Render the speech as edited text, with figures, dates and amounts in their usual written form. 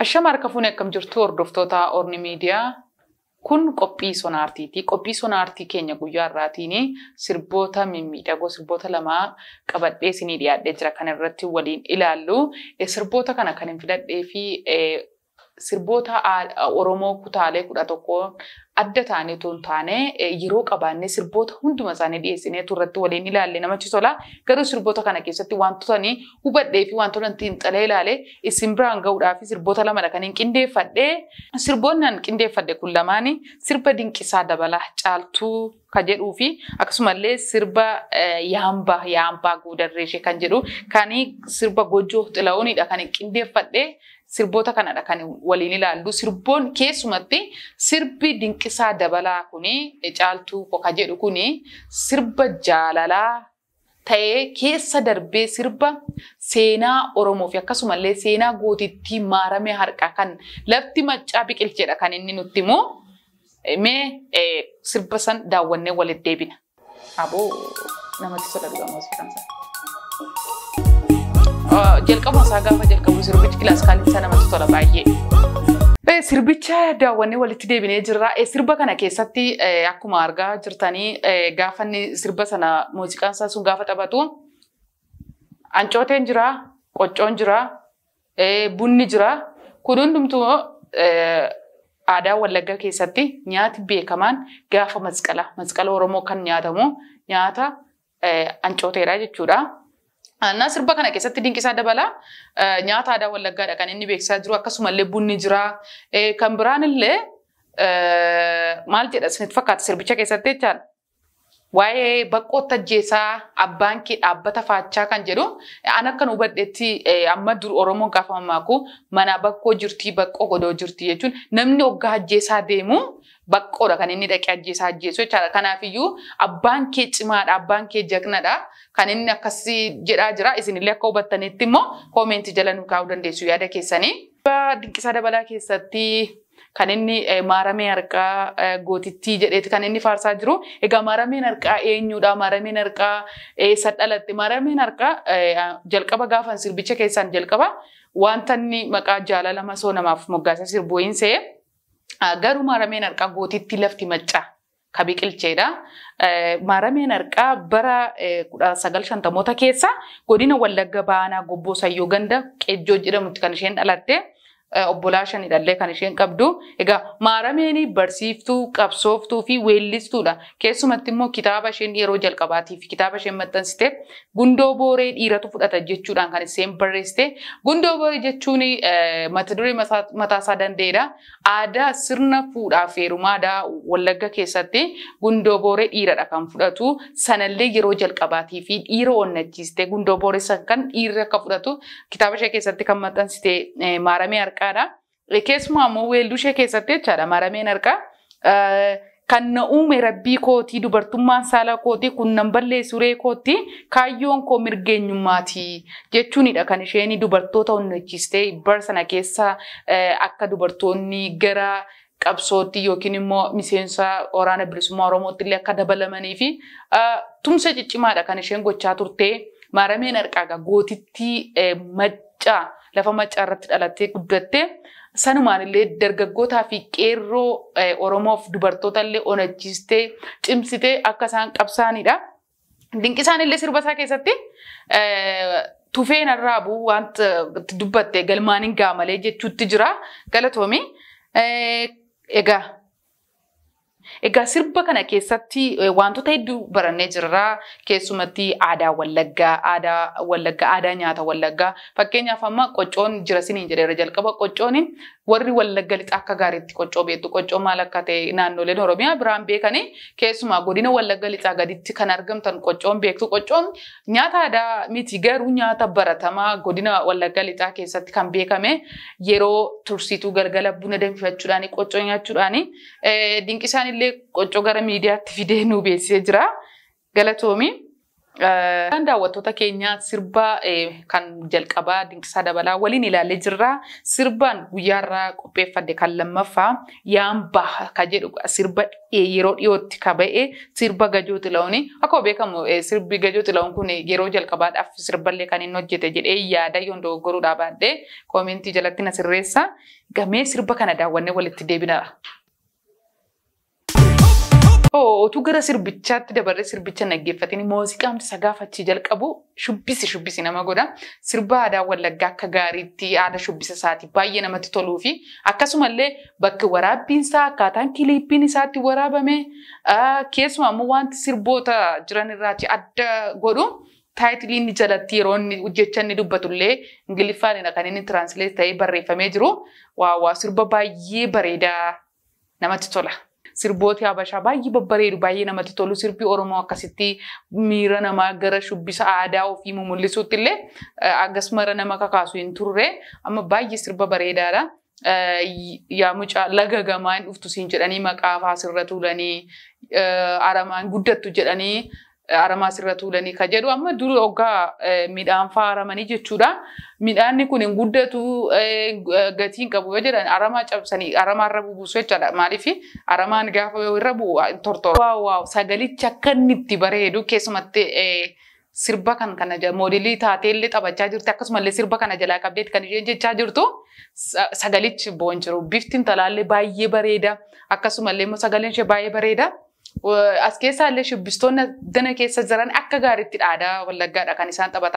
Ashama harka fuunee akkam jirtu hordoftoota Orni Miidiyaa. Kun qophii sonaartiiti. Qophii sonaartii keenya guyyaa har'aatiin sirboota mimmiidhagoo sirboota lamaa qabadhee isinii dhiyaadhee jira. Kan irratti waliin ilaallu. Sirboota kana kan hin filadhee fi sirboota Oromoo kutaalee 11 adda ta'anii otoo hin taane yeroo qabaannee sirboota hunduma isaanii dhiyeessinee irratti waliin ilaalle namatti tola. Garuu sirboota kana keessatti wantoota ani hubadhee fi wantoota ani xiinxalee ilaale isin biraan gahuudhaaf sirboota lamadha kan hin qindeeffadhee. Sirboonni ani qindeeffadhe kun lamaani sirba Dinqisaa Dabalaa Caaltuu kan jedhuu fi akkasumallee sirba Yaambaa Yaambaa Guudarree ishee kan jedhu kan sirba Gojjoo Xila'uunidha kan qindeeffadhee. Sirboota kanadha kan waliin ilaallu. Sirboon keessumatti sirbi Dinqisaa Dabalaa kuni Caaltuu kan jedhu kuni sirba jaalalaa ta'ee keessa darbee sirba seenaa Oromoo fi akkasumallee seenaa gootittii Maaramee Harqaa kan lafti maccaa biqilcheedha kan inni nutti himu. Mee sirba san daawwannee walitti deebina. Aboo namatti tola dhugaa muuziqaan isaa. Jalqabuma isaa gaafa jalqabu sirbichi kilaaskaaliin isaa namatti tola baay'ee. Sirbicha daawwannee walitti deebinee jirra. Sirba kana keessatti akkuma argaa jirtanii gaafa inni sirba sana muuziqaan isaa sun gaafa taphatu ancooteen jira, qoccoon jira, bunni jira. Kun hundumtuu aadaa Wallaggaa keessatti nyaati beekamaan gaafa masqala. Masqala Oromoo kan nyaatamu nyaata ancooteedha jechuudha. Annaa sirba kana keessatti Dinqisaa Dabalaa nyaata aadaa Wallaggaadha kan inni beeksisaa jiru. Akkasumallee bunni jira. Kan biraan illee maal jedha isinitti fakkaata sirbicha keessatti jechaadha. Waa'ee baqqootti ajjeesaa abbaan kee dhaabbata faachaa kan jedhu an akkan hubadhetti amma dur Oromoon gaafa mammaaku mana baqqoo jirtii baqqoo godoo jirtii jechuun namni hoggaa ajjeesaa deemu baqqoodha kan inni dhaqee ajjeesaa ajjeesu jechaadha. Kanaafiyyuu abbaan kee cimaadha, abbaan kee jagnadha kan inni akkasii jedhaa jira. Isinillee akka hubattanitti immoo koomentii jala nu kaa'uu dandeessu yaada keessanii. Dinqisaa Dabalaa keessatti kan inni Maaramee Harqaa gootittii jedheeti kan inni faarsaa jiru. Egaa Maarameen Harqaa eenyudha? Maarameen Harqaa eessa dhalatte? Maarameen Harqaa jalqaba gaafa sirbicha keessaan jalqaba wanta inni maqaa jaalala masoo namaaf moggaasee sirbu hin se'e. Garuu Maarameen Harqaa gootittii lafti maccaa ka biqilcheedha. Maarameen Harqaa bara 1950moota keessa godina Wallagga Baanaa Gobboo Sayyoo ganda Qeejjoo jedhamutti kan isheen dhalatte. Obbolaa shanidhallee kan isheen qabdu. Egaa Maarameen barsiiftuu, qabsooftuu fi weellistuudha. Keessumatti immoo kitaaba isheen yeroo jalqabaatiif kitaaba isheen maxxansite Gundoo Booree dhiiratu fudhata jechuudhaan kan isheen barreessite. Gundoo Booree jechuun mata duree mataasaa danda'edha. Aadaa sirna fuudhaa fi heerumaa aadaa Wallagga keessatti Gundoo Booree dhiiradha kan fudhatu. Sanallee yeroo jalqabaatii fi dhiira onnachiiste Gundoo Booree san kan dhiirri akka fudhatu kitaaba ishee keessatti kan maxxansite Maaramee Harqaa. Keessumaa immoo weelluu ishee keessatti jechaadha Maarameen Harqaa kan na uume rabbii kootii dubartummaan saala kootii kun nan balleessu ree kootii kaayyoon koo mirgeenyummaatii jechuunidha kan isheen dubartoota onnachiistee bara sana keessa akka dubartoonni gara qabsootti yookiin immoo miseensa waraana bilisummaa Oromootti illee akka dabalamanii fi tumsa ciccimaadha kan isheen gochaa turte. Maarameen Harqaa gootittii maccaa lafa maccaa irratti dhalattee guddatte sanumaan illee dargaggootaa fi qeerroo Oromoof dubartoota illee onachiistee cimsitee akka isaan qabsaanidha. Dinqisaan illee sirba isaa keessatti tufeen irraa bu'uu wanta dubbatte galmaan hin gaamalee jechuutti jira. Galatoomi. Egaa sirba kana keessatti wantoota hedduu barannee jirra. Keessumatti aadaa Wallaggaa, aadaa Wallaggaa, aadaa nyaata Wallaggaa. Fakkeenyaaf amma qoccoon jira siniin jedheera jalqaba qoccoon warri Wallagga lixaa akka gaariitti qoccoo beektu. Qoccoo maal akka ta'e naannoleen Oromiyaa biraan beekanii keessumaa godina Wallagga lixaa gaditti kan argamtan qoccoon beektu. Qoccoon nyaata aadaa miti garuu nyaata baratamaa godina Wallagga lixaa keessatti kan beekame yeroo tursiituu galgala buna danfifachuudhaan qoccoo nyaachuudhaan Dinqisaan illee qoccoo gara miidiyaatti fidee nu beeksisee jira. Galatoomi. Daawwattoota keenya, sirba kan jalqabaa Dinqisaa Dabalaa waliin ilaallee jirra. Sirbaan guyyaarraa qopheeffadhe kan lammaffaa Yaambaa ka jedhu, sirba yeroo dhiyootti ka ba'e, sirba Gajoo Xilahuuni. Akkuma beekamu sirbi Gajoo Xilahuun kun yeroo jalqabaadhaaf sirballee kan inni hojjete jedhee yaada, yoon dogoggoruudhaa baadhee comment jalatti na sirreessa. Gamee sirba kana daawwannee walitti deebina. Otuu gara sirbichaatti dabarree sirbicha dhaggeeffatanii, muuziqaan isa gaafachii jalqabu shubbisi shubbisi nama godha. Sirba aadaa Wallaggaa akka gaariitti aadaa shubbisa isaatii baay'ee namatti toluu fi akkasumallee bakki waraabbiin isaa, akkaataan kiliippiin isaatti waraabame, keessumaa immoo wanti sirboota jiran irraati adda godhu title inni jalatti yeroo inni jecha inni dubbatullee Ingiliffaanidha kan inni translate ta'ee barreeffamee jiru. Waa sirba baay'ee bareedaa namatti tola. Sirbooti Habashaa baay'ee babbareedu, baay'ee namatti tolu. Sirbi Oromoo akkasitti miira namaa gara shubbisa aadaa ofii mumul'isuutti illee akkasuma nama kakaasu hin turre, amma baay'ee sirba bareedaadha. Yaa mucaa laga gamaa hin dhuftu siin jedhanii maqaa fa'aa sirra tuulanii, aramaan guddattu jedhanii aramaa sirra tuulanii ka jedhu, amma dur hoggaa midhaan fa'aa aramanii jechuudha. Midhaanni kun hin guddatu, gatii hin qabu yoo jedhan, aramaa cabsanii aramaa irra bubuusu jechaadha. Maaliif aramaan gaafa irra bu'u tortora. Waaw, sagalichi akka inni itti bareedu, keessumatti sirba kan kana moodelii taatee illee taphachaa jirti, akkasumallee sirba kana jalaa qabdeetti kan isheen jechaa jirtu, sagalichi boon jiru. Bifti intalaallee baay'ee bareeda, akkasumallee immoo sagaleen ishee baay'ee bareeda. As keessaa illee shubbistoonni dana keessa jiran akka gaariitti aadaa Wallaggaadha kan isaan taphatan.